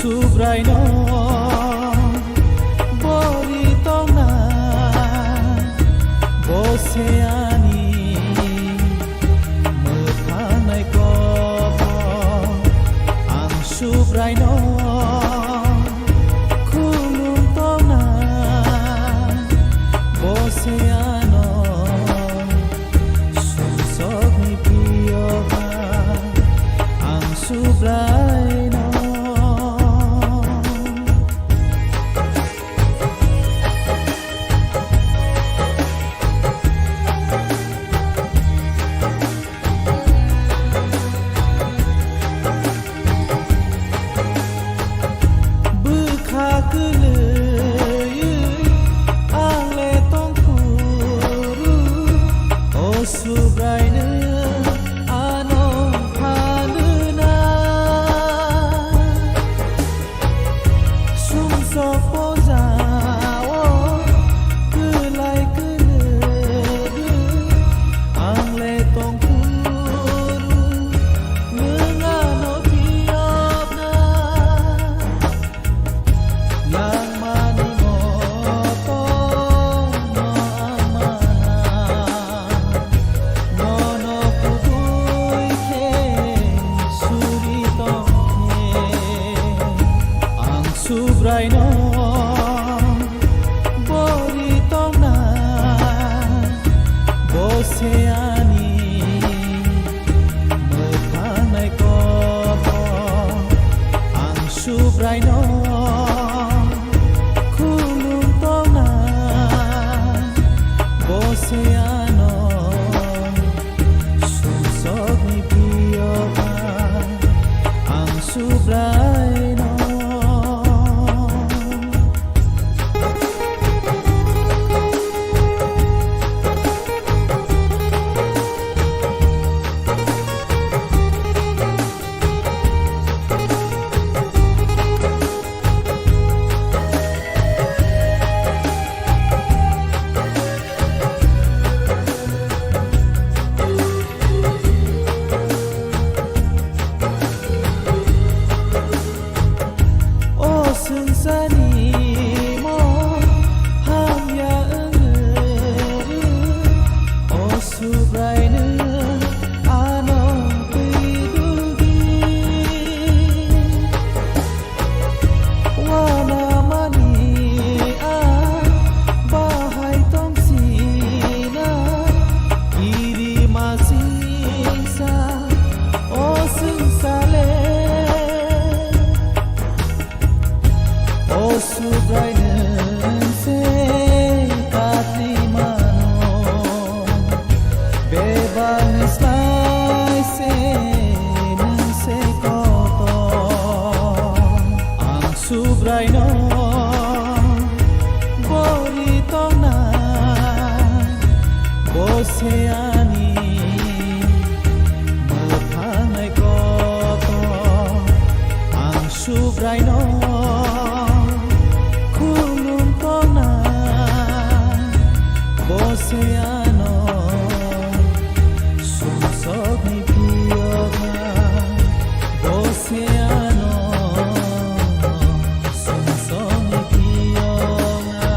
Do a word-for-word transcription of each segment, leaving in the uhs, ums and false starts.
Subraino bori tongna, bo se ani mwkhangnai kobo. Ang Subraino khulum tongna, bo se ano sumsokni piyoba. Ang Subraino. Bwkha kwlwi ang le tongphuru, o Subraino ano phalwna. Sumsok pojao kwlai kwlwgwi ang le tongphuru, nwng ano phiyokna. Langmani motorno ang mana, nono kubui khe suri tongkhe. Ang Subraino bori tongna, bo se ani mwkhangnai kobo. Ang Subraino khulum tongna, bo se ano sumsokni piyoba. Ang Subraino. O swngcharni mo hamya wngwi, o Subraino ano twi duldi. Wanamani a bahai tongsinai, kirimasingsa o swngchar le. O Subrai nwng se katwi mano, bebak ni slai se nwng se kotor. Ang Subraino bori tongna, bo se ani mwkhangnai kotor. Ang Subraino khulum tongna, bo se ano sumsokni phiyokna, bo se ano sumsokni phiyokna.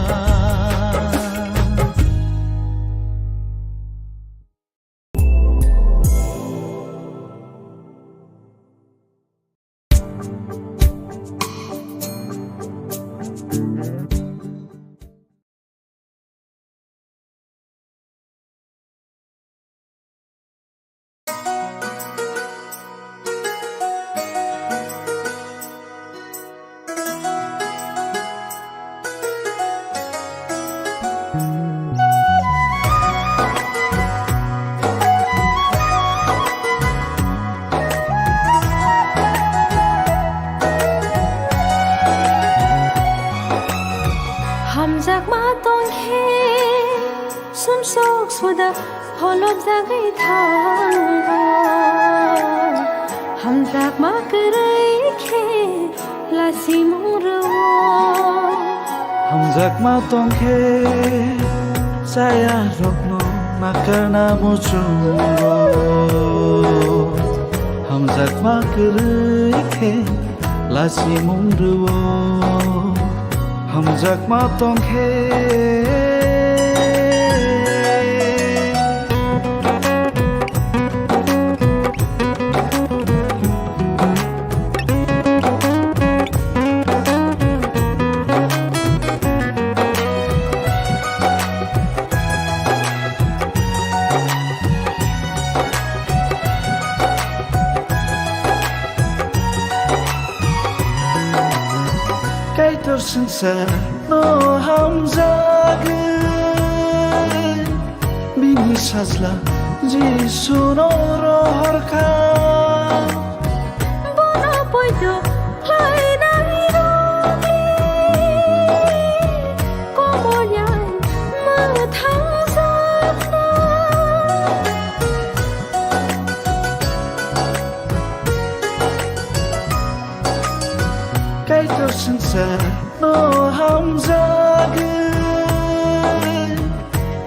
Hamjakma tongkhe sumsok suda holopjagwi thango. Hamjakma kwrwi khe lasimung rwo. Hamjakma tongkhe chaya rokno nakarna muchungo. Hamjakma kwrwi khe Lachimung rwo, hamjakma tongkhe. Kaitor swngcharno hamjagwi, bini sajla Jisuno rohorkha. Bono poito khlainai rokni komolyai mwthangjakna. Kaitor swngcharno hamjagwi,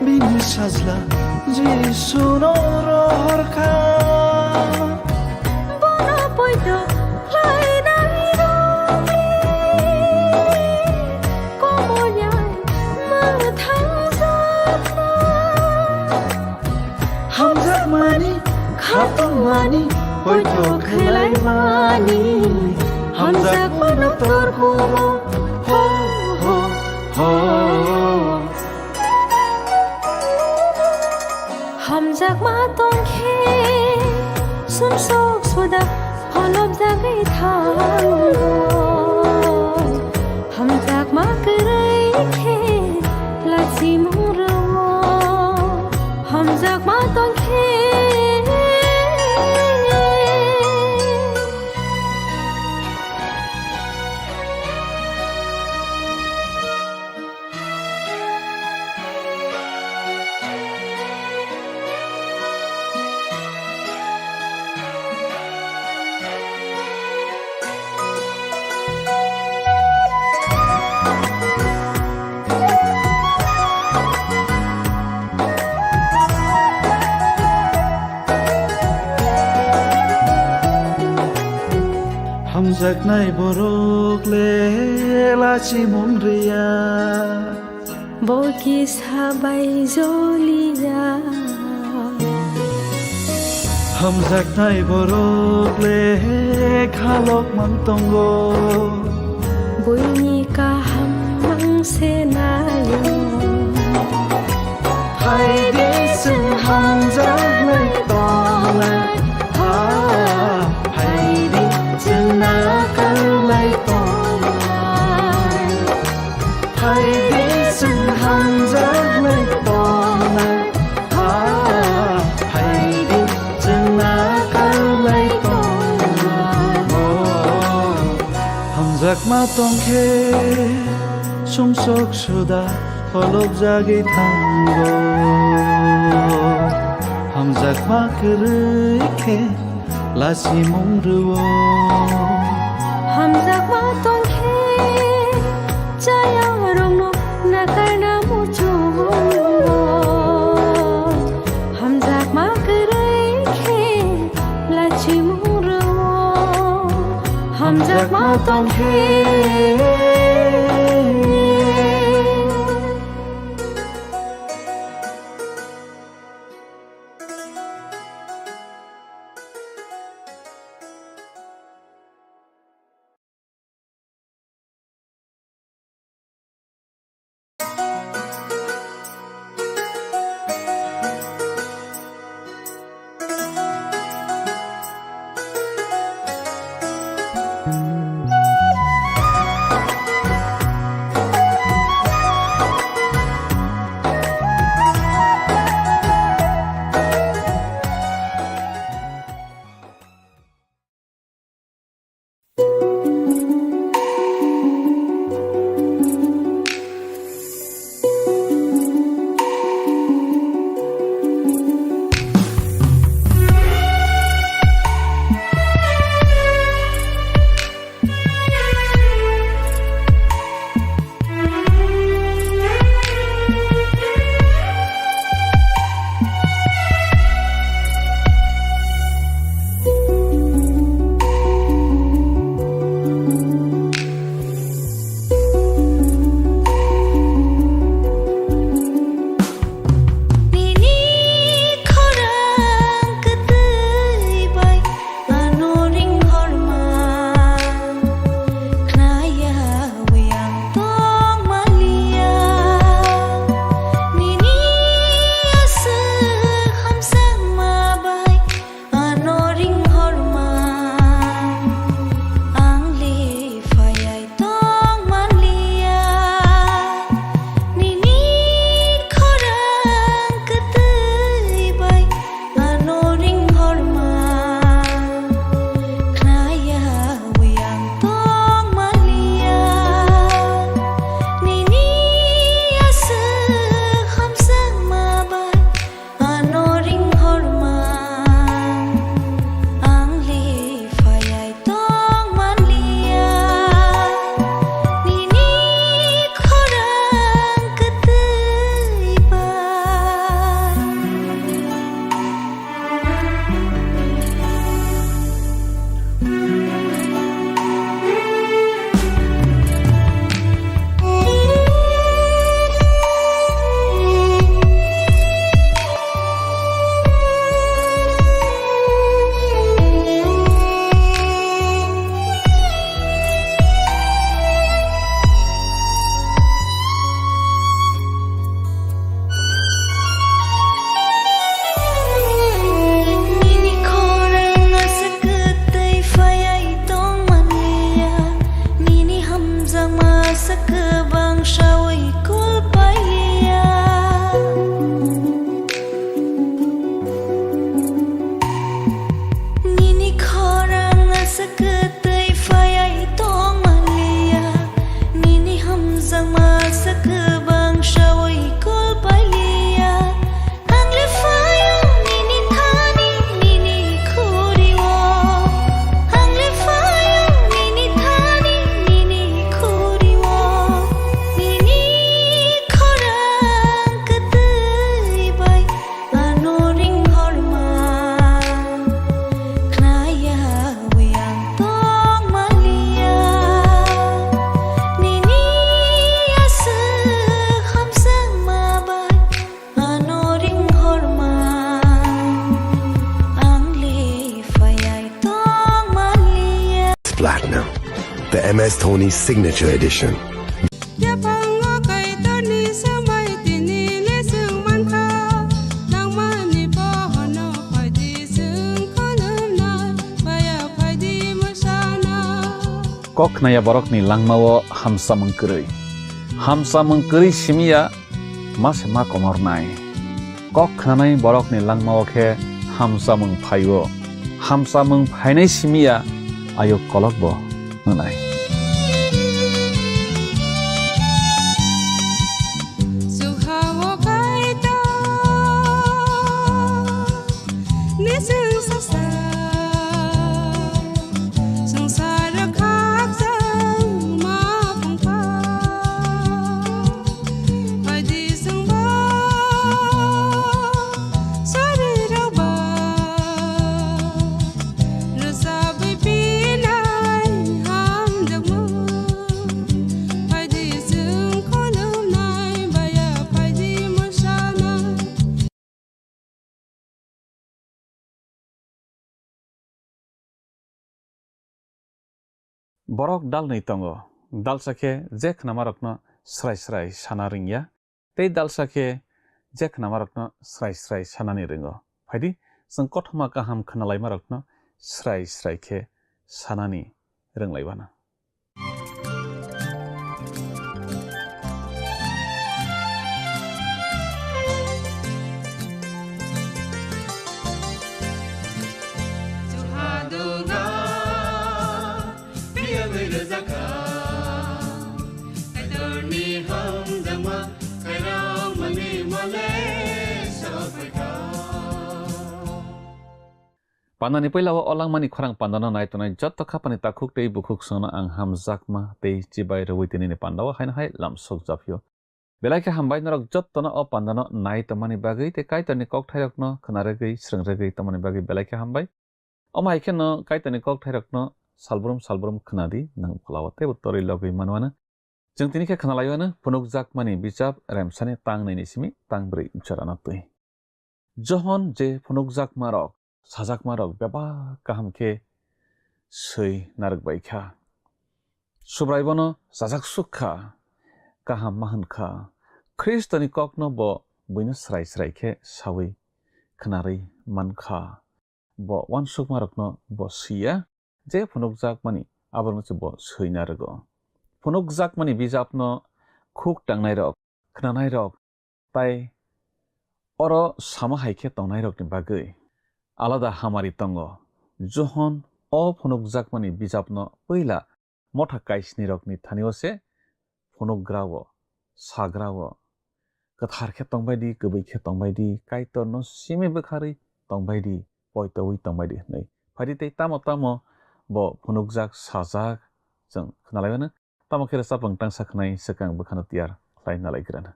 bini sajla Jisuno rohorkha. Bono poito khlainai rokni komolyai mwthangjakna. Hamjakmani, khatungmani, poito khlaimani, hamjakmano torkumo, ho, ho, ho. Hamjakma tongkhe, sumsok suda pholopjagwi thango. Hamjakma kwrwi khe lachimung rwo, hamjakma tongkhe. Hamjaknai borok le lachimung riya. Bo kisa bai joliya. Hamjaknai borok le khalok man tongo. Buini kaham mang se nayo. Phaidi chwng hamjaknai tongnai. Ha, phaidi chwng nakarlai tongnai. Phaidi chwng hamjaknai tongnai, ha, phaidi chwng nakarlai tongnai. Oh, hamjakma tongkhe sumsok suda pholopjagwi thango. Hamjakma kwrwi khe lachimung rwo. Hamjakma tongkhe chayarokno nakarna muchungo. Hamjakma kwrwi khe lachimung rwo. Hamjakma tongkhe. Oni Signature Edition. Yaphango Kaitorni swmai tini le chwng mankha, nangmani bohono phaidi chwng khulumnai, baya phaidi mwsana. Kok khnaya borokni langmao hamsamung kwrwi. Hamsamung kwrwi simiya ma se ma komornai. Kok khnanai borokni langmao khe hamsamung phaio. Hamsamung phainai simiya ayuk kolokbo wngnai. Sukhao Kaitor. Nising sasa, sangsar khakchang ma phungkha. Phaidi chwngbo sari rokba, rwchapwi pinai hamjakmung. Phaidi chwng khulumnai baya, phaidi mwsanai. Borok dalnwi tongo, dalsa khe je khnamarokno srai srai sana ringya, tei dalsa khe je khnamarokno srai srai sanani ringo. Phaidi, chwng kothoma kaham khnalaimarokno srai srai khe sanani rwnglaibana. Pandani puila o langmani khorang pandano nai tongnai joto khapani takhuk tei bukhuk songno ang hamjakma tei chibai rwui tinini pandao haino hai lamsok japhio. Belai khe hambai norok jotono o pandano nai tongmani bagwi tei Kaitorni kokthairokno khna rwgwi, srwng rwgwi tongmani bagwi belai khe hambai. Omo hai kheno Kaitorni kokthairokno salbrum salbrum khna di, nang pholao teibo torwi logwi manwano. Chwng tini khe khna laiwano phunukjakmani bijap Remsani tang nini simi tang brwi jorano twi. Johon je phunukjakmarok, sajakmarok bebak kaham khe swi narwk bai kha. Subrai bono chajak suk kha, kaham ma hwn kha. Khristoni kokno bo buino srai srai khe saui khnarwi man kha. Bo uansukmarokno bo swi ya, je phunukjakmani aborokno se bo swi narwgo. Phunukjakmani bijapno khuk tangnairok, khnanairok, tai oro sama hai khe tongnairokni bagwi alada hamari tongo. Johon o phunukjakmani bijapno puila motha kaisnirokni thanio se phunukgra-o, sagra-o, kwthar khe tongbai di, kwbwi khe tongbai di, Kaitorno simi bwkharwi tongbai di, poitoui tongbai di hwnwi. Phaidi tei tamo tamo bo phunukjak, sajak chwng khna lai mano. Tamo khe rwchapmung tangsa khnai swkang bwkhano tiyar khlai na lai grana.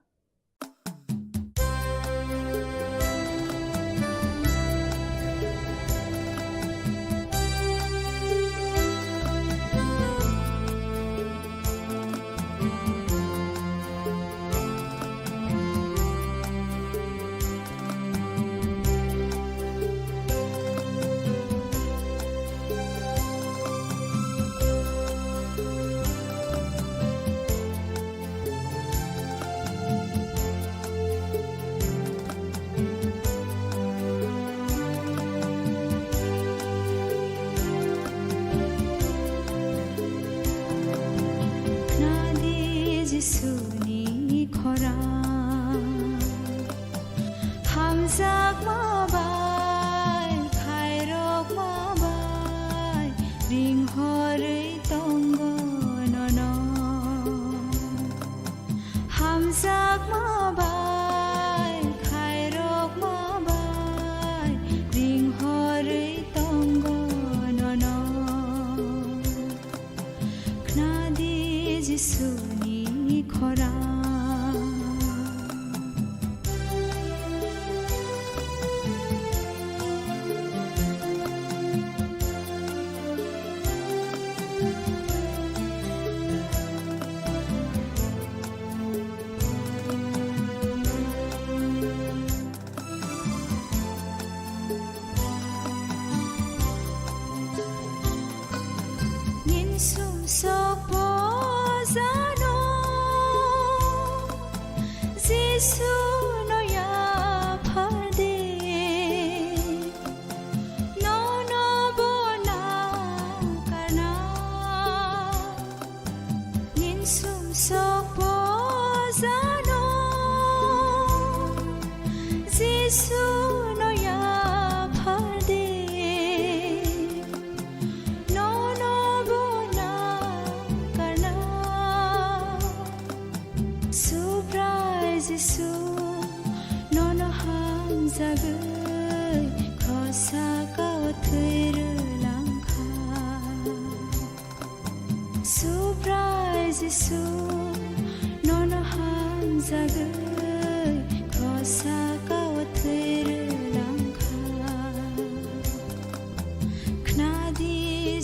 Khna di Jisuni khorang. Hamjakma bai, khairokma bai, ringhorwi tongo nono. Hamjakma bai, khairokma bai, ringhorwi tongo nono. Khna di Jisuni khorang. Nin sum sokbo Jisu no yaphardi, nono bo nakarna. Ninsum sokpo jano, Jisu no yaphardi, nono bo nakarna. Subrai Jisu, nono hamjagwi, khosakao thwi rwlangkha. Subrai Jisu, nono hamjagwi, khosakao thwi rwlangkha. Khnadi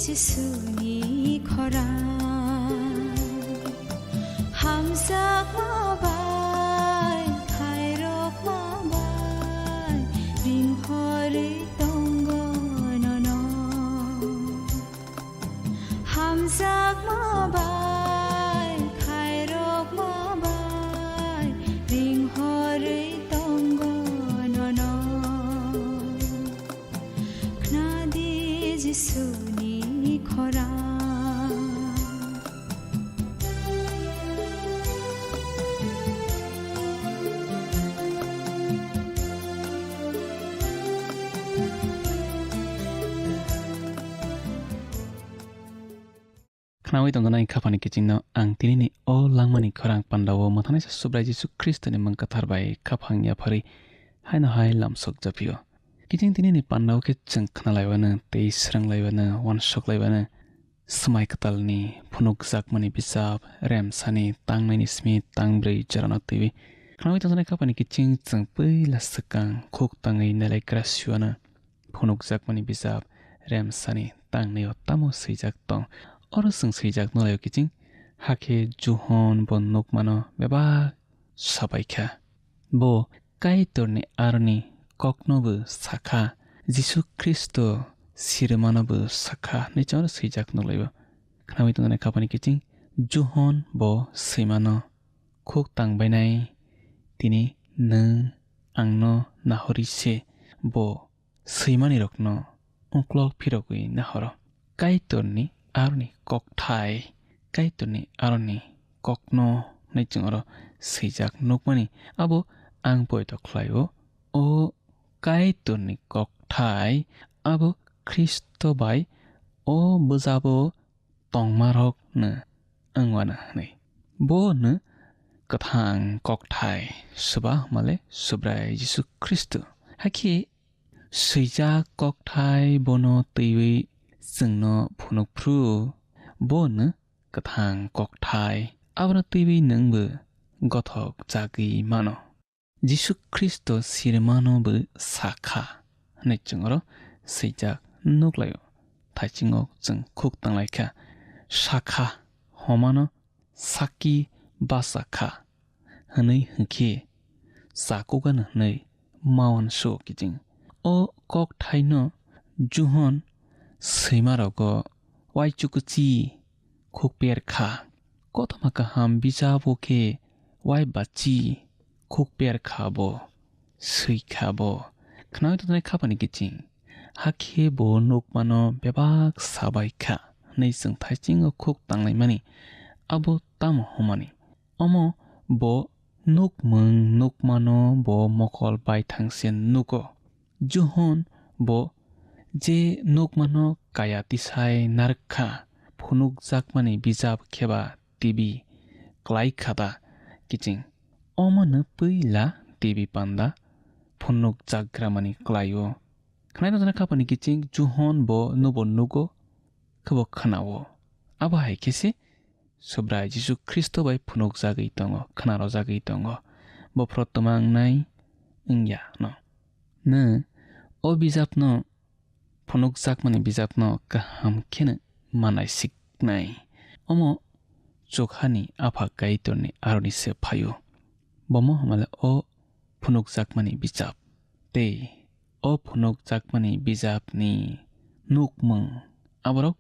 Jisuni khorang, hamjakma bai, khairokma bai, ringhorwi tongo nono. Hamjakma bai, khairokma bai, ringhorwi tongo nono. Khnadi Jisuni khorang. Khnaui tongjaknai khaphani kichingno ang tinini o langmani khorang pandao mwthanaisa Subrai Jisu Khristoni mwng kwthar bai khaphang yapharwi haino hai lamsok japhio. Kiching tinini pandao khe chwng khnalaiwano tei swrwnglaiwano, uansoklaiwano. Swmai kwtalni phunukjakmani bijap, Remsani tangnaini simi tangbrwi jorano twiwi khnaui tongjaknai khaphani kiching chwng puila swkang khuk tangwi nailaigra siwano. Phunukjakmani bijap Remsani tangnaio tamo swijak tong? Oro chwng swijak nukhlaio kiching, hakhe Johon bo nukmano bebak sabaikha. Bo Kaitorni aroni koknobo sakha, Jisu Khristo sirimanobo sakha hwnwi chwng oro swijak nukhlaio. Khnaui tongjaknai khaphani kiching Johon bo swimano khuk tangbainai, tini nwng angno nahorwi se bo swimanirokno uklok phirogwi nahoro. Kaitorni aroni kokthai, Kaitorni aroni kokno hwnwi chwng oro swijak nukmani, abo ang poito khlaio. O Kaitorni kokthai abo Khristo bai o bwjabo tongmarokno wngwano hwnwi. Bono kwthang kokthai swba hwnmale Subrai Jisu Khristo. Hakhe swijak kokthai bono twiwi chwngno phunuk phru, bono kwthang kokthai, abono twiwi nwngbo gothok jagwi mano. Jisu Khristo sirimano bo sakha hwnwi chwng oro swijak nukhlaio. Thaichingok chwng khuk tanglaikha, sakha, homano saki bachakha hwnwi hwnkhe chakugano hwnwi ma uansugo kiching. O kokthaino Johon swimarogo uaichukuchi khukper kha. Kothoma kaham bijabo khe uaibachi khukper kha bo, swi kha bo. Khnaui tongjaknai khaphani kiching, hakhe bo nukmano bebak sabai kha hwnwi chwng thaichingno khuk tanglaimani. Abo tamo hwnmani? Omo bo nukmung nukmano bo mokol baithang se nugo. Johon bo je nukmano kaya tisai narwk kha, phunukjakmani bijap kheba tibi klai kha da kiching? Omono puila tibi panda phunukjakgramani klai-o. Khwnai tongjaknai khaphani kiching Johon bo nubo nugo, khebo khna-o. Abo hai khe se Subrai Jisu Khristo bai phunukjagwi tongo, khna rwjagwi tongo. Bophro twma wngnai wngya no. Nwng o bijapno, phunukjakmani bijapno kaham kheno manai siknai. Omo chukhani Apha Kaitorni aroni se phaio. Bomo hwnmale o phunukjakmani bijap. Tei o phunukjakmani bijapni nukmung aborok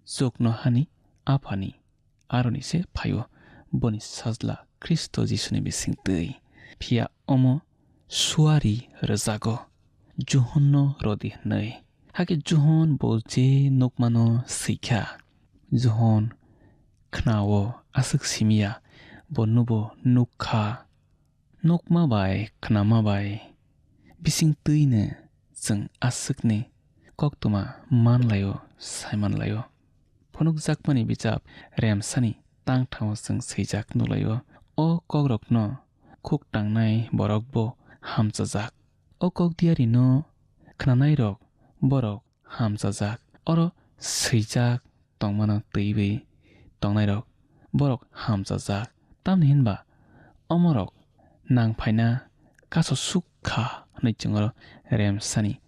chuknohani Aphani aroni se phaio, boni Sajla Khristo Jisuni bisingtwi. Phiya omo suari rwjago, Johonno rwdi hwnwi. Hakhe Johon bo je nukmano swikha. Johon khnao, aswk simiya, bo nubo nukkha. Nukma bai khnama bai bising twino chwng aswkni koktwma manlaio, saimanlaio. Phunukjakmani bijap Remsani tangthao chwng swijak nukhlaio. O kokrokno khuk tangnai borokbo hamchajak. O kok diyarino khnanairok borok hamchajak. Oro swijak tongmano twiwi tongnairok borok hamchajak. Tamni hinba omorok nang phaina kaso suk kha hwnwi chwng oro Remsani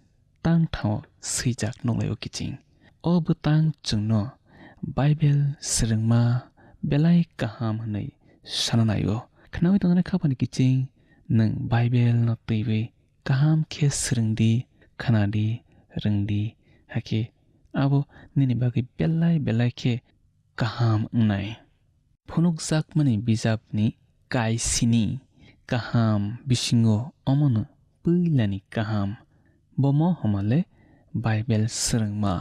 tangthao swijak nukhlaio kiching. O bwtang chwngno Bible swrwngma belai kaham hwnwi sana naio. Khnaui tongnai khapani kiching nwng Bible no twiwi kaham khe swrwngdi, khnadi, rwngdi, hakhe abo nini bagwi belai belai khe kaham wngnai. Phunukjakmani bijapni kaisini kaham bisingo omono puilani kaham. Bomo homale Bible swrwngma.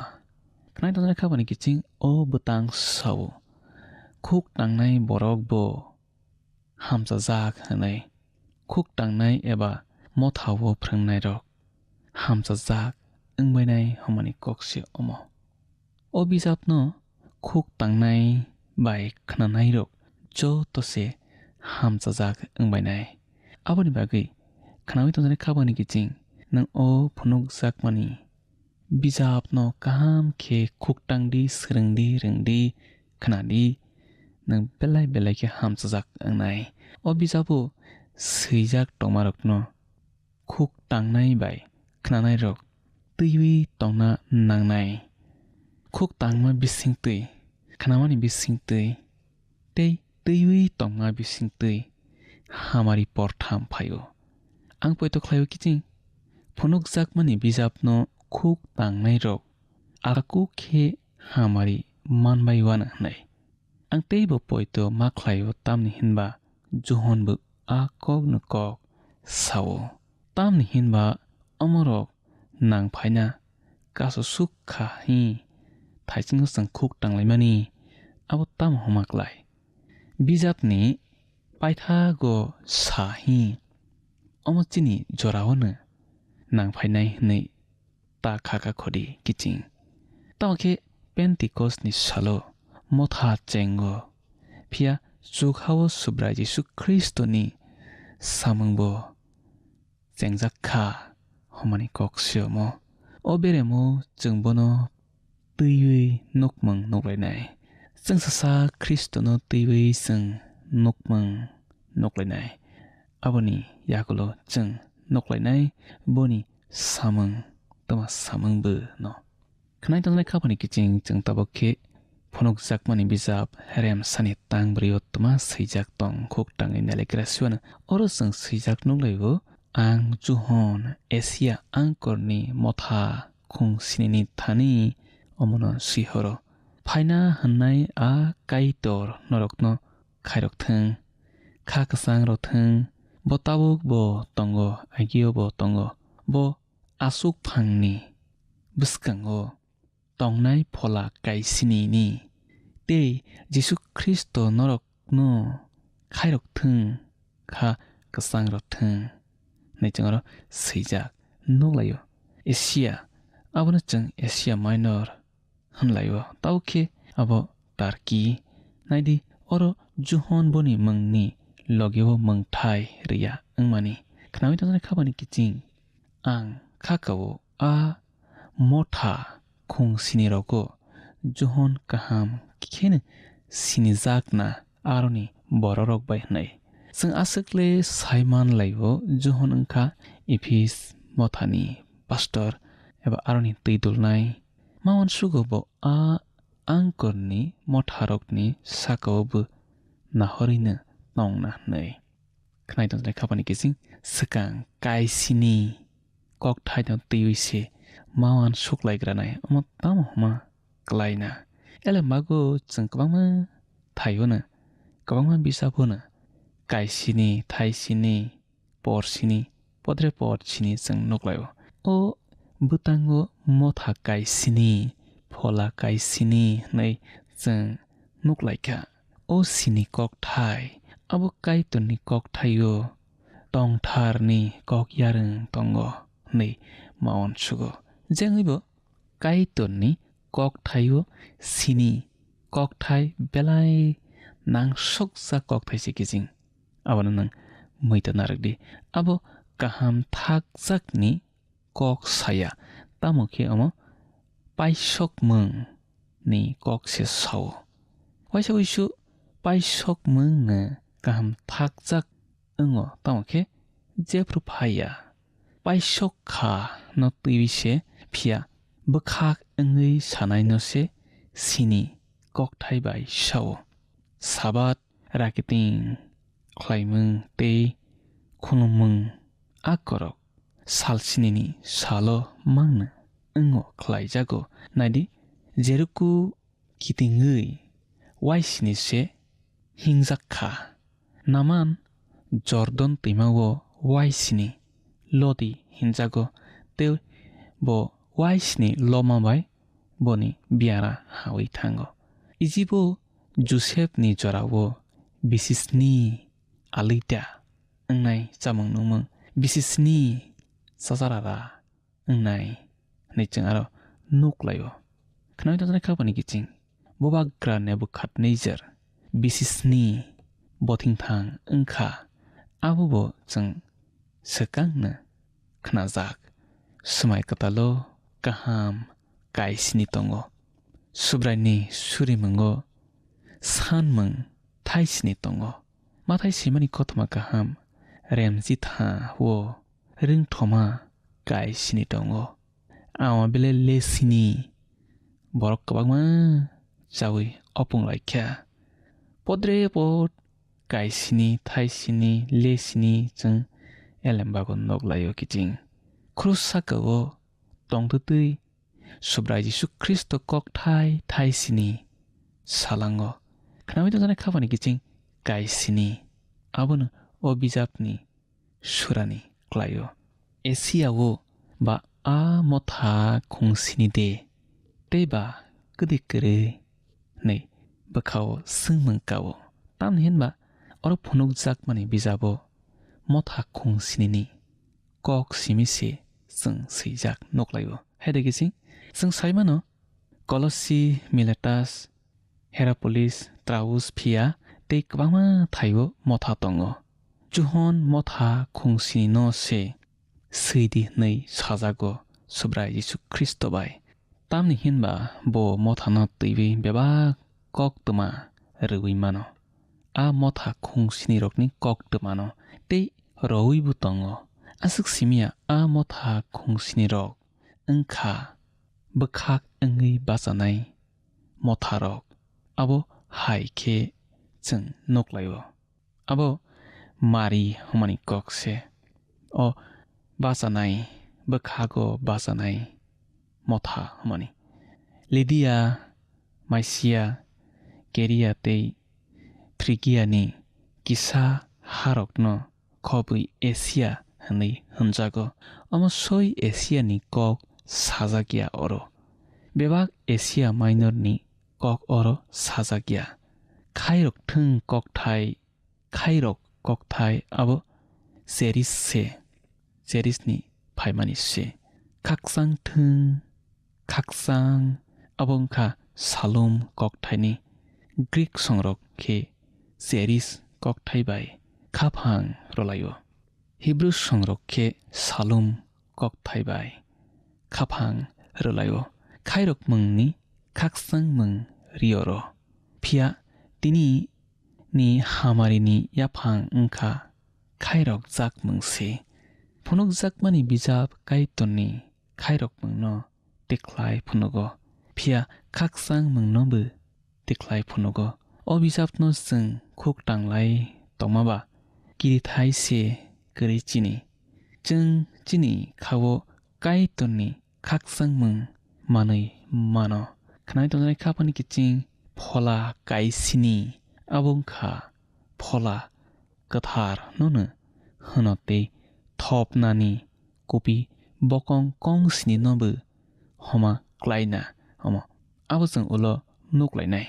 Khnai tongnai khapani kiching o bwtang sao. Khuk tangnai borok bo hamchajak hwnwi. Khuk tangnai eba mothao phrwngnairok hamchajak wngbainai hwnmani kok se omo. O bijapno khuk tangnai bai khnanairok joto se hamchajak wngbainai. Aboni bagwi khnaui tongjaknai khapani kiching nwng o phunukjakmani bijapno kaham khe khuk tangdi, swrwngdi, rwngdi, khnadi, nwng belai belai khe hamchajak wngnai. O bijabo swijak tongmarokno khuk tangnai bai khnanairok twiwi tongna nangnai. Khuk tangma bisingtwi, khnamani bisingtwi, tei twiwi tongma bisingtwi hamari portham phaio. Ang poito khlaio kiching phunukjakmani bijapno khuk tangnairok alkuk khe hamari manbai uana hwnwi. Ang teibo poito ma khlaio, tamni hinba Johonbo a kokno kok sao. Tamni hinba omorok nang phaina kaso suk kha hi thaichingno chwng khuk tanglaimani, abo tamo homa klai? Bijapni paithago sa hi, omo chini joraono nang phainai hwnwi ta kha kha khodi kiching. Tamo khe Pentikosni salo motha chengo, phiya chukhao Subrai Jisu Khristoni samungbo chengjak kha hwnmani kok se omo. O beremo chwng bono twiwi nukmung nuklainai. Chwng sasa Khristono twiwi chwng nukmung nuklainai. Aboni yagulo chwng nuklainai boni samung, tama samung bo no. Khnai tongnai khapani kiching chwng tabuk khe phunukjakmani bijap Remsani tang bwrwi o tma swijak tong khuk tangwi nailaikra siwano. Oro chwng swijak nuklaio, "Ang Johon Asia angkorni motha khung sinini thani omono sihoro. Phaina hwnnai a Kaitor norokno khairok thung, kha kwchang rok thung, bo tabuk bo tongo, agio bo tongo, bo aswk phangni bwskango tongnai phola kaisinini, tei Jisu Khristo norokno khairok thung, kha kwchang rok thung," hwnwi chwng oro swijak nuklaio. Asia, abono chwng Asia Minor hwnlaio, tamo khe abo Turkey. Naidi, oro Johon boni mungni logeo mungthai rwya wngmani. Khnaui tongjaknai khapani kiching ang kha kao a motha khung sinirogo Johon kaham kheno sinijakna aroni bororok bai hwnwi. Chwng aswkle sai man laio, Johon wngkha Ephis mothani pastor eba aroni twi dulnai. Ma uansugo bo a angkorni motharokni sakao bo nahorwino tongna hwnwi. Khnai tongjaknai khapani kiching swkang kaisini kokthaino twiwi se ma uansuk laikranai, omo tamo hwnma klaina. Ele mago chwng kwbangma thaiono, kwbangma bisabono kaisini, thaisini, por sini, podre por sini chwng nuklaio. O bwtango motha kai sini, phola kai sini hwnwi chwng nuklaikha. O sini kokthai, abo Kaitorni kokthaio tongtharni kok yarwng tongo hwnwi ma uansugo. Jengwibo Kaitorni kokthaio sini kokthai belai nangsokjak kokthai se kiching. Abono nwng muitu narwk di. Abo kaham thakjakni kok saya, tamo khe omo paisokmung ni kok se sao. Waisa wisu paisokmung no kaham thakjak wngo, tamo khe jephru phaiya. Paisok kha no twiwi se phiya bwkhak wngwi sanai no se sini kokthai bai sao. Sabat rakiting khlaimung tei khulumung a korok sal sinini salo mangno wngo khlaijago. Naidi, jeruku kitingwi waisini se hingjak kha. Naman Jordan twimao waisini lodi hinjago, tei bo waisini loma bai boni biara hawi thango. Ijibo Josepni jorao bisisni alita wngnai chamung nungmung, bisisni chajarara wngnai hwnwi chwng aro nuk laio. Khnaui tongjaknai khapani kiching, bubagra Nebukadnejar bisisni bothingthang wngkha, abobo chwng swkangno khnajak. Swmai kwtalo kaham kaisini tongo, Subraini surimungo sanmung thaisini tongo. Mathai swimani kothoma kaham remjitha o ringthoma kaisini tongo. Ama bele lesini borok kwbangma chawi opung laikha. Podre pod kaisini, thaisini, lesini chwng elembago nok laio kiching. Khrusa saka o tongtwtwi Subrai Jisu Khristo kokthai thaisini salango. Khnaui tongjaknai khapani kiching kaisini. Abono o bijapni surani klaio. Asia o ba a motha khungsini de tei ba kwdwi kwrwi hwnwi bwkhao swngmung kao. Tamni hinba oro phunukjakmani bijabo motha khungsinini kok simi se chwng swijak nuklaio. Hai de kiching chwng saimano Kolosi, Miletas, Herapolis, Traus phiya tei kwbangma thaio motha tongo. Johon motha khungsini no se swi di hwnwi sajago Subrai Jisu Khristo bai. Tamni hinba bo mothano twiwi bebak koktwma rwui mano. A motha khungsinirokni koktwmano tei rowibo tongo. Aswk simiya a motha khungsinirok wngkha bwkhak wngwi bachanai motharok. Abo hai khe chwng nuklaio. Abo Mari hwnmani kok se. O bachanai, bwkhago bachanai motha hwnmani. Lidia, Maisia, Keria tei Phrigiani kisa harokno khobwi Asia hwnwi hwnjago. Omo soi Asiani kok sajak ya oro. Bebak Asia Minorni kok oro sajak ya. Khairok thwng kokthai, khairok kokthai abo Cheris se, Cherisni phaimani se. Khakchang thwng, khakchang abo wngkha Salum kokthaini Greek songrok khe Cheris kokthai bai khaphang rwlaio. Hebrew songrok khe Salum kokthai bai khaphang rwlaio. Khairok mungni khakchang mung ri oro. Phiya tini ni hamarini yaphang wngkha khairok jak mung se. Phunukjakmani bijap Kaitorni khairok mungno tikhlai phunugo, phiya khakchang mungno bo tikhlai phunugo. O bijapno chwng khuk tanglai tongma ba kirithai se kwrwi chini. Chwng chini khao Kaitorni khakchang mung manwi mano. Khwnai tongjaknai khaphani kiching phola kaisini, abo wngkha phola kwthar nono hwno tei thopnani kupi bokong kongsni nobo homa klaina omo. Abo chwng ulo nuklainai.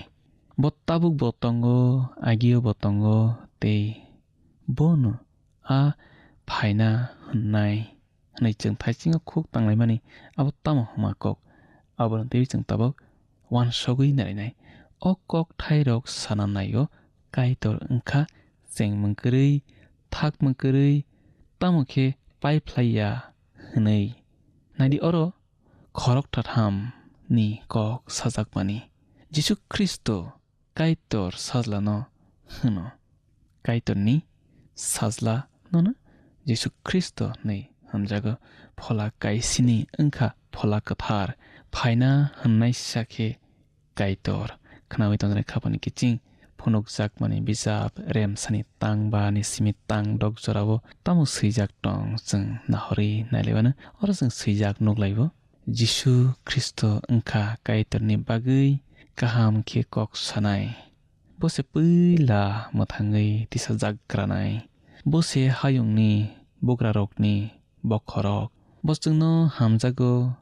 Bo tabukbo tongo, agiobo tongo tei bono a phaina hwnnai hwnwi chwng thaisingo khuk tanglaimani abo tamo hwnma kok? Abono twiwi chwng tabuk uansugwi narainai. O kokthairok sana naio, Kaitor wngkha chengmung kwrwi, thakmung kwrwi, tamo khe paiphlai ya hwnwi. Naidi oro khoroktham ni kok sajakmani. Jisu Khristo Kaitor sajlano hwno. Kaitorni sajla nono Jisu Khristo hwnwi hamjago. Phola kaisini wngkha phola kwthar. Phaina hwnnaisa khe Kaitor. Khnaui tongnai khapani kiching phunukjakmani bijap remsani tang ba ni simi tang dok jorao tamo swijak tong chwng nahorwi nailaibano. Oro chwng swijak nuklaibo. Jisu Khristo wngkha Kaitorni bagwi kaham khe kok sanai. Bo se puila mwthangwi tisajak granai. Bo se hayungni bugrarokni bokhorok. Bo chwngno hamjago,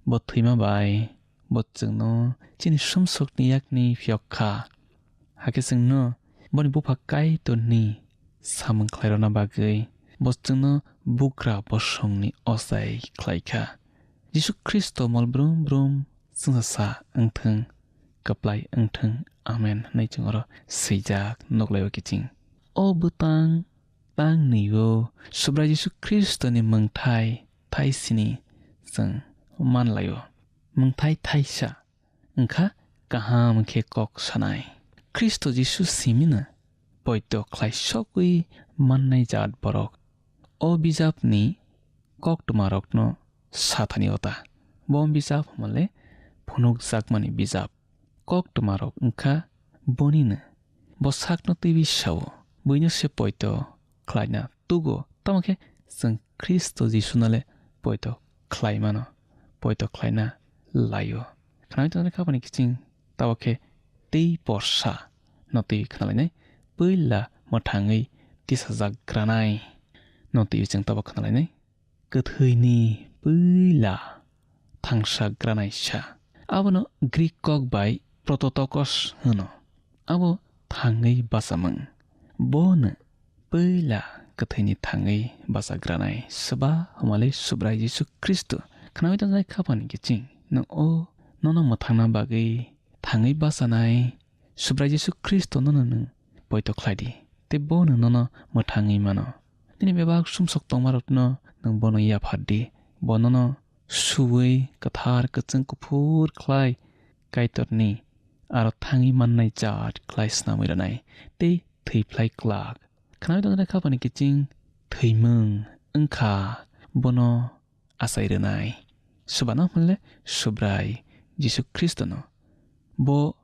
bo thwima bai. Bo chwngno chini sumsokni yakni phiyok kha. Hakhe chwngno boni bupha Kaitorni samung khlairokna bagwi bo chwngno bugra bosongni ochai khlai kha. Jisu Khristo mol brum brum chwngsa sa wngthwng, kwplai wngthwng. Amen hwnwi chwng oro swijak nuklaio kiching. O bwtang tang nwi-o Subrai Jisu Khristoni mwngthai thaisini chwng manlaio. Mwngthai thaisa wngkha kaham khe kok sanai. Khristo Jisu simino poito khlai sogwi mannai jaat borok. O bijapni koktwmarokno sathani ota. Bo bijap hwnmale phunukjakmani bijap. Koktwmarok wngkha bonino. Bo sakno twiwi sao, buino se poito khlaina tugo, tamo khe chwng Khristo Jisunole poito khlai mano, poito khlaina laio. Khnaui tongnai khapani kiching tabo khe tei porsa no twiwi khnalainai, puila mwthangwi tisajak granai no twiwi chwng tabo khnalainai. Kwthwini puila thangsa granaisa. Abono Greek kok bai prototokos hwno. Abo thangwi bachamung. Bono puila kwthwini thangwi bachagranai swba hwnmale Subrai Jisu Khristo. Khnaui tongnai khapani kiching nwng o nono mwthangna bagwi thangwi bachanai Subrai Jisu Khristo nono nwng poito khlai di, tei bono nono mwthangwi mano. Nini bebak sumsok tongmarokno nwng bono yaphar di, bo nono suwi kwthar kwchwng kuphur khlai Kaitorni aro thangwi mannai jaat khlai snamwi rwnai tei thwi phlai klak. Khnaui tongnai khapani kiching thwimung wngkha bono achai rwnai. Swbano hwnle Subrai Jisu Khristono. Bo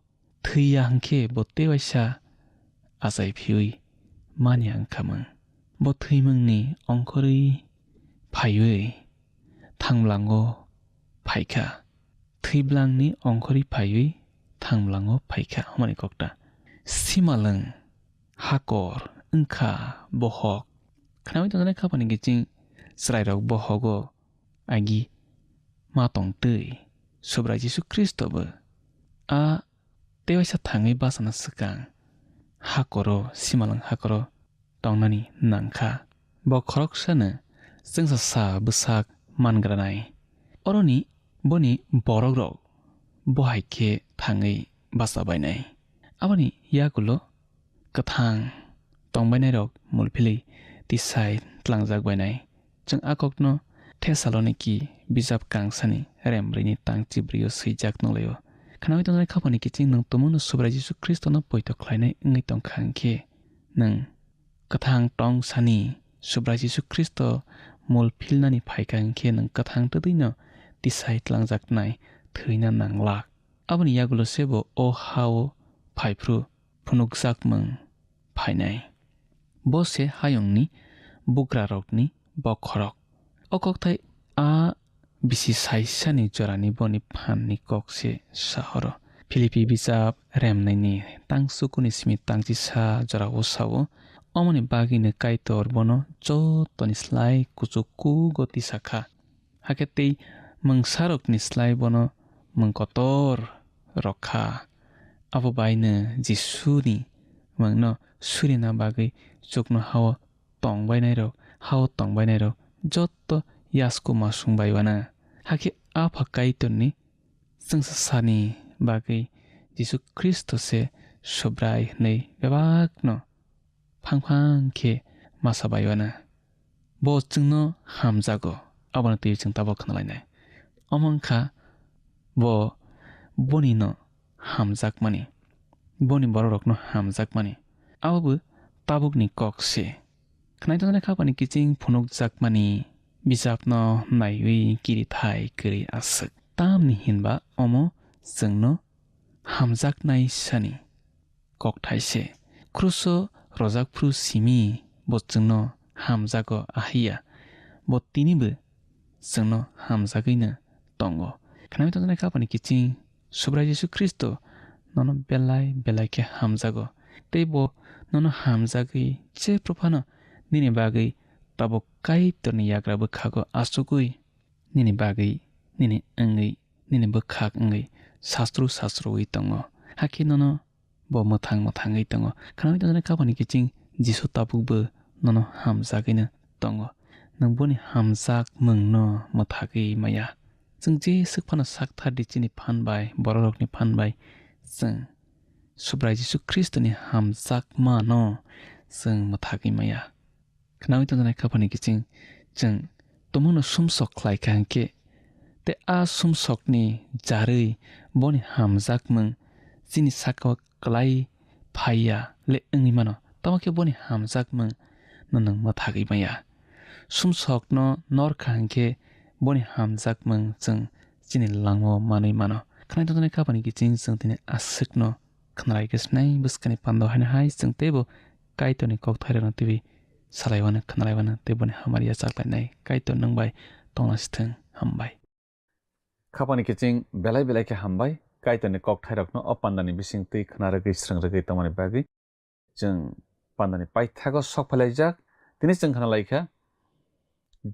thwi ya hwnkhe bo tei waisa achai phiwi manya wngkhamung. Bo thwimungni ongkhorwi phaiwi thangmlango phaikha. Thwiblangni ongkhorwi phaiwi thangmlango phaikha hwnmani kokta. Simalwng hakor wngkha bohok. Khnaui tongnai khapani kiching chwrairok bohogo agi ma tongtwi Subrai Jisu Khristo bo a tei waisa thangwi bachana swkang hakoro, simalwng hakoro tongnani nangkha. Bo khoroksano chwngsa sa bwsak mangranai. Oroni boni borokrok bo hai khe thangwi bacha bainai. Aboni yagulo kwthang tongbainairok mulphilwi tisai tlangjak bainai. Chwng a kokno Thessaloniki bijap kangsani rem bwrwini tang chibrio swijak nukhlaio. Khnaui tongnai khapani kiching nwng tumungno Subrai Jisu Khristono poito khlainai wngwi tongkha hwnkhe, nwng kwthang tong sani Subrai Jisu Khristo mul philnani phaikha hwnkhe nwng kwthang twtwino tisai tlangjaknai thwina nanglak. Aboni yagulo sebo o ha-o phaiphru phunukjakmung phainai. Bo se hayungni bugrarokni bokhorok. O kokthai a bisi saisani jorani boni phanni kok se sahoro. Philippi bijap remnaini tang sukuni simi tangchisa jorao sao, Omoni bagwino Kaitor bono jotoni slai kuchuk kugo tisa kha. Hakhe tei mungsarokni slai bono mung kotor rok kha. Abo baino Jisuni mungno surina bagwi chuknohao tongbainairok, hao tongbainairok jotto yasku masung bai uana. Hakhe Apha Kaitorni chwngsasani bagwi Jisu Khristo se Subrai hwnwi bebakno phang phang khe masa bai uana. Bo chwngno hamjago, abono twiwi chwng tabuk khna lainai. Omo wngkha bo bonino hamjakmani, boni borokrokno hamjakmani. Abo bo tabukni kok se. Khwnai tongjaknai khapani kiching phunukjakmani bijapno naiwi kirithai kwrwi aswk. Tamni hinba omo chwngno hamjaknai sani kokthai se. Kruso rojak phru simi bo chwngno hamjago, ahiya bo tinibo chwngno hamjagwino tongo. Khwnai tongjaknai khapani kiching Subrai Jisu Khristo nono belai belai khe hamjago. Tei bo nono hamjagwi jephru phano nini bagwi tabuk Kaitorni yagra bwkhago achugwi nini bagwi, nini wngwi, nini bwkhak wngwi sastru sastruwi tongo. Hakhe nono bo mwthang mwthangwi tongo. Khwnai tongjaknai khapani kiching Jisu tabukbo nono hamjagwino tongo. Nwng boni hamjakmungno mwthagwi maya. Chwng jeswk phano sakthar di chini phan bai, borokrokni phan bai chwng Subrai Jisu Khristoni hamjakmano chwng mwthagwi maya. Khnaui tongjaknai khapani kiching chwng tumungno sumsok khlai kha hwnkhe, tei a sumsokni jarwi boni hamjakmung chini saka-o klai phaiya le wngwi mano, tamo khe boni hamjakmung no nwng mwthagwi maya. Sumsokno nor kha hwnkhe boni hamjakmung chwng chini langmao manwi mano. Khwnai tongjaknai khapani kiching chwng tini aswkno khwnalai khe sinai bwskani pando haino hai chwng teibo Kaitorni kokthairokno twiwi salaiwano, khwnalaiwano tei boni hamari yachaklainai. Kaitor nwng bai tongna sithwng. Hambai. Khapani kiching belai belai khe hambai, Kaitorni kokthairokno o pandani bisingtwi khna rwgwi srwng rwgwi tongmani bagwi. Chwng pandani paithago sok phailaijak, tini chwng khna laikha,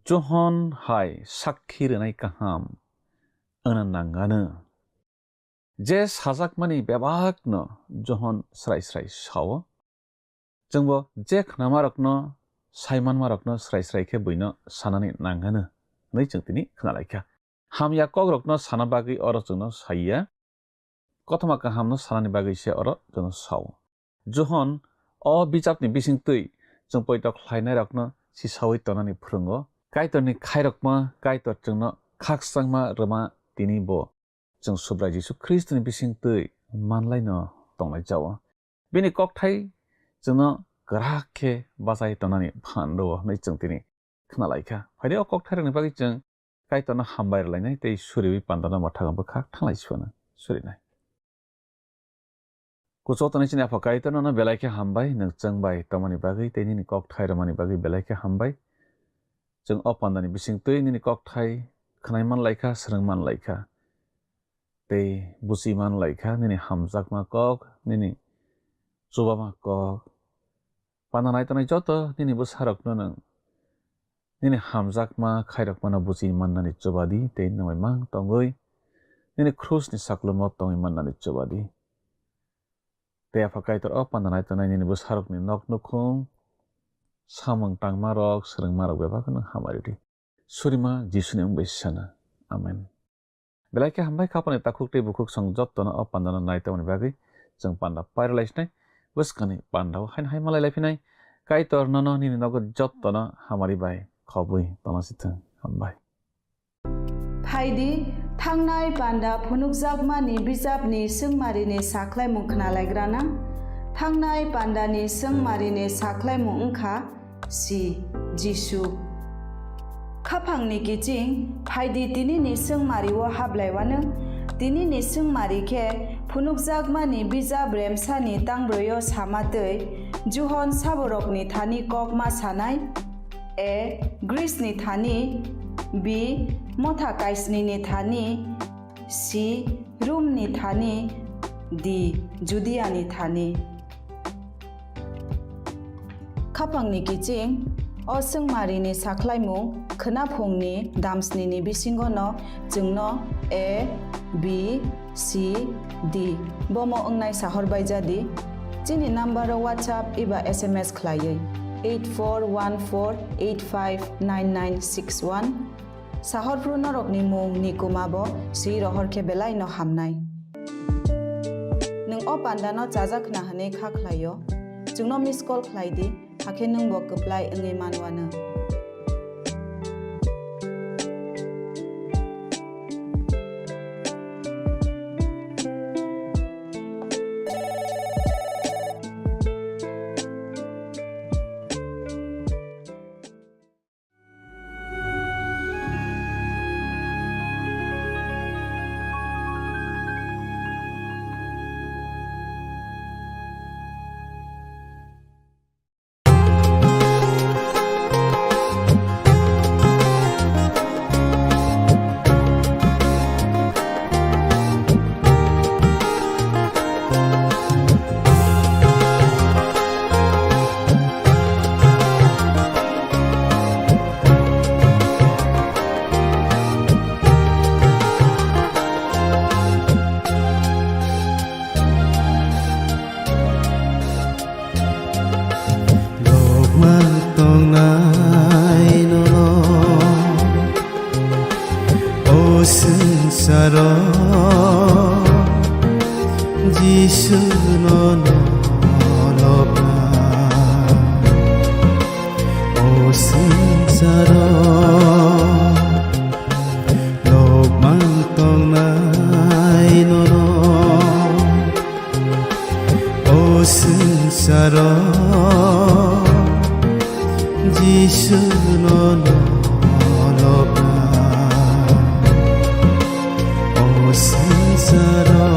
Johon hai sakhi rwnai kaham wngna nangano. Je sajakmani bebakno Johon srai srai sao. Chwngbo je khnamarokno, saimanmarokno srai srai khe buino sanani nangano hwnwi chwng tini khna laikha. Hamya kokrokno sana bagwi oro chwngno saiya, kothoma kahamno sanani bagwi se oro chwngno sao. Johon o bijapni bisingtwi chwng poito khlainairokno sisaui tonani phwrwngo. Kaitorni khairokma, Kaitor chwngno khakchangma rwma tini bo chwng Subrai Jisu Khristoni bisingtwi manlaino tonglaijao. Bini kokthai chwngno kwrak khe bachai tonani phan rwo hwnwi chwng tini khna laikha. Phaidi o kokthairokni bagwi chwng Kaitorno hambai rwlainai tei suriui pandano mwthangwi bwkhak thanglai sibano surinai. Kuchuk tongni chini Apha Kaitor nono belai khe hambai, nwng chwng bai tongmani bagwi tei nini kokthai rwmani bagwi belai khe hambai. Chwng o pandani bisingtwi nini kokthai khwnai man laikha, swrwng man laikha. Tei buchi man laikha nini hamjakma kok, nini chubama kok. Panda nai tongnai joto nini bwsarokno nwng nini hamjakma khairokmano buchi mannani chubadi tei nwng bai mang tongwi nini krusni saklumo tongwi mannani chubadi. Tei Apha Kaitor o panda nai tongnai nini bwsarokni nok nukhung, samung tangmarok, swrwngmarok bebakno hamari di. Surima Jisuni mung bai sana. Amen. Belai khe hambai khapani takhuk tei bukhuk song jottono o pandano nai tongmani bagwi chwng panda pairwlai sinai. Bwskangni pandao haino hai malai lai phinai. Kaitor nono nini nogo jottono hamari bai khobwi tongna sithwng. Hambai. Phaidi, thangnai panda phunukjakmani bijapni swngmarini sakhlaimung khnalaigrana. Thangnai pandani swngmarini sakhlaimung wngkha si Jisu. Khaphangni kiching, phaidi tinini swngmario hablaiwano. Tinini swngmari khe phunukjakmani bijap remsani tangbroio sama twi Johon saborokni thani kokma sanai. A. Grisni thani. B. Motha kaisnini thani. C. Rumni thani. D. Judiani thani. Khaphangni kiching, o chwngmarini sakhlaimung khwnaphungni damsnini bisingono chwngno A, B, C, D bomo wngnai sahorbaijadi. Chini numbero WhatsApp eba S M S khlaiwi eight four one four eight five nine nine six one. Sahorphru norokni mung ni kuma bo swi rohor khe belai no hamnai. Nwng o panda no chajak khna hwnwi kha khlai o, chwngno miss call khlai di, hakhe nwng bo kwplai wngwi man uanw. Lokma tongnai nono o swngsaro, Jisu nono lokma o swngsaro. Lokma tongnai nono o swngsaro, Jisu nono lokma o swngsaro.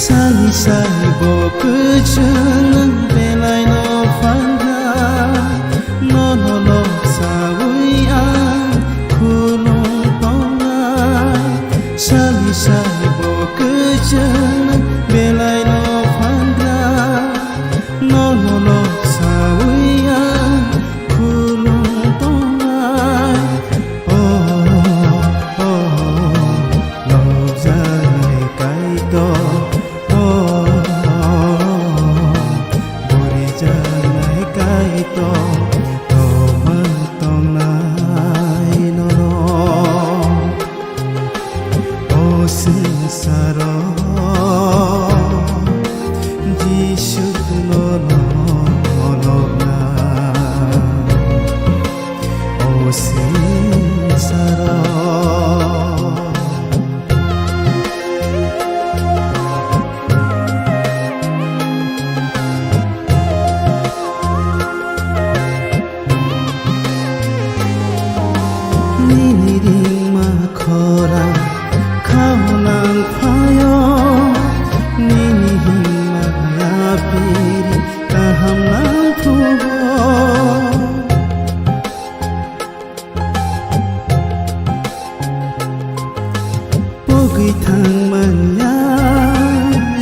Sani sai bo kwchwng nwng belai no phan kha, nono lok saui ang khulum tongnai. Sani sai bo kwchwng nwng belai no phan kha, nono lok saui ang khulum tongnai. Oh, oh, oh, lokjaknai Kaitor, oh, oh, oh, borijaknai Kaitor, tomang tongnai nono. O swngsaro Jisu nono lokna. O swngsaro. Nini ringma khorang khaunang phaio, nini himma yapiri kaham nang thugo. Pogwi thangmanya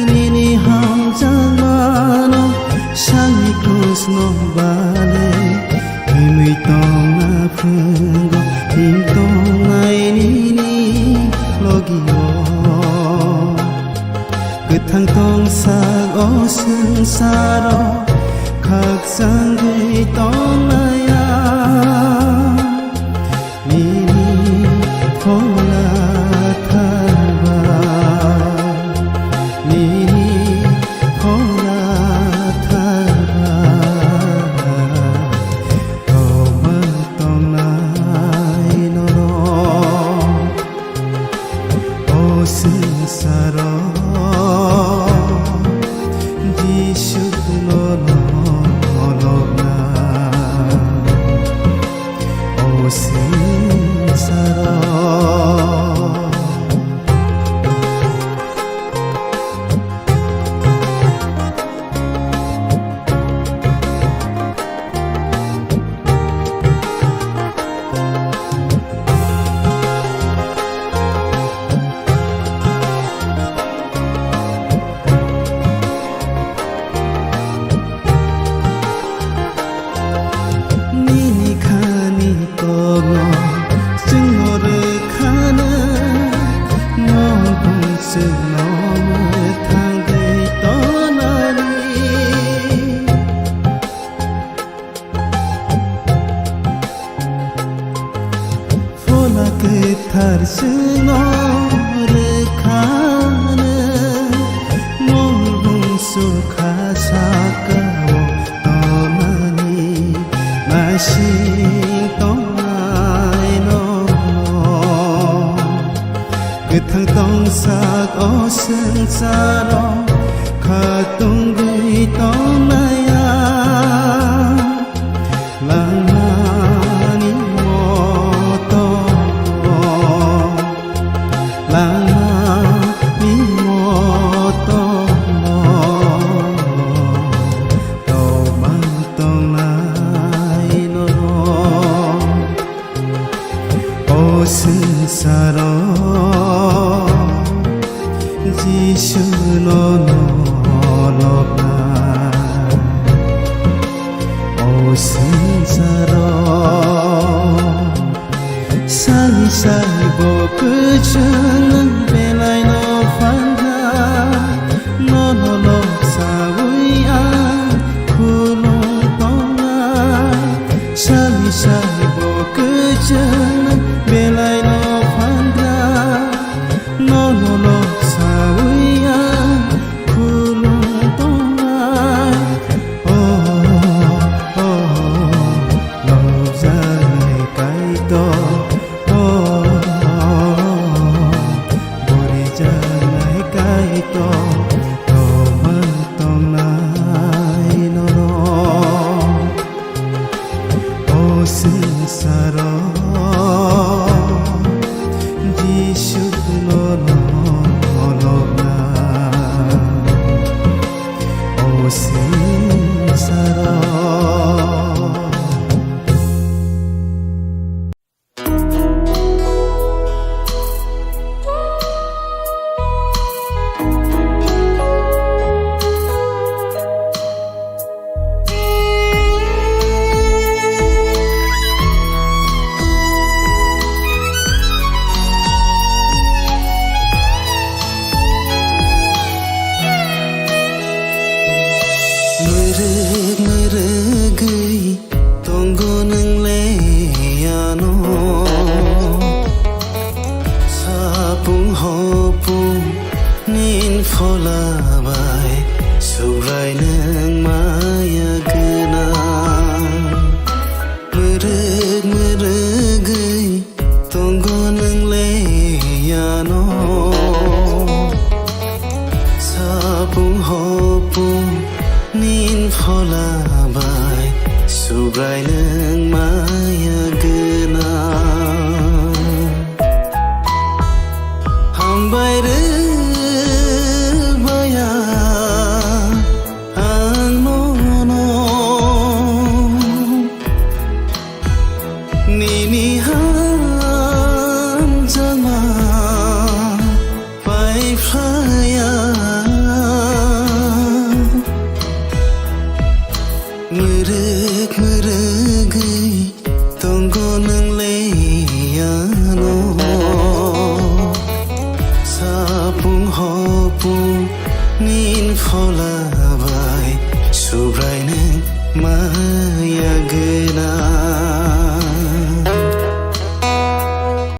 nini hamjakmano, sani krusno bale himwi tongna phungo, him tongnai nini logio. Kwthang tongsak o swngsaro, khakchangwi tongnaya. Nini phola tharba, nini phola tharba, tomang tongnai nono. O swngsaro Jisu nono lokna. O swngsaro. Chwngno rwkhano mol bungsu kha sakao tonani naising tongnaino. Kwthang tongsak o swngcharo kha tongwi tongnaya. Langmani moto, langmani moto, tongmang tongnaino. O swngcharo Jisu nono lobna. O swngcharo sani sai bo kwchwng nwng belai no phan kha. Nono lok sawi ang khulum tongnai. Sani sai bo kwchwng nwng belai no phan kha. Nono lok sawi ang khulum tongnai. Oh, oh, oh, lobjaknai Kaitor. Oh, oh, oh, borijaknai Kaitor, tongmang tongnai norok. O swngcharo Jisu nono lobna. O swngcharo. Mwrwk mwrwgwi tongo nwng le ano. Sapung hopung nin phola bai Subrai nwng maya gwnang. Mwrwk mwrwgwi tongo nwng le ano. Sapung hopung nin phola bai Subrai nwng maya gwnang. Hambai rw baya ang nono. Nini hamjakma pai phlaya. Mwrwk mwrwgwi tongo nwng le ano. Sapung hopung nin phola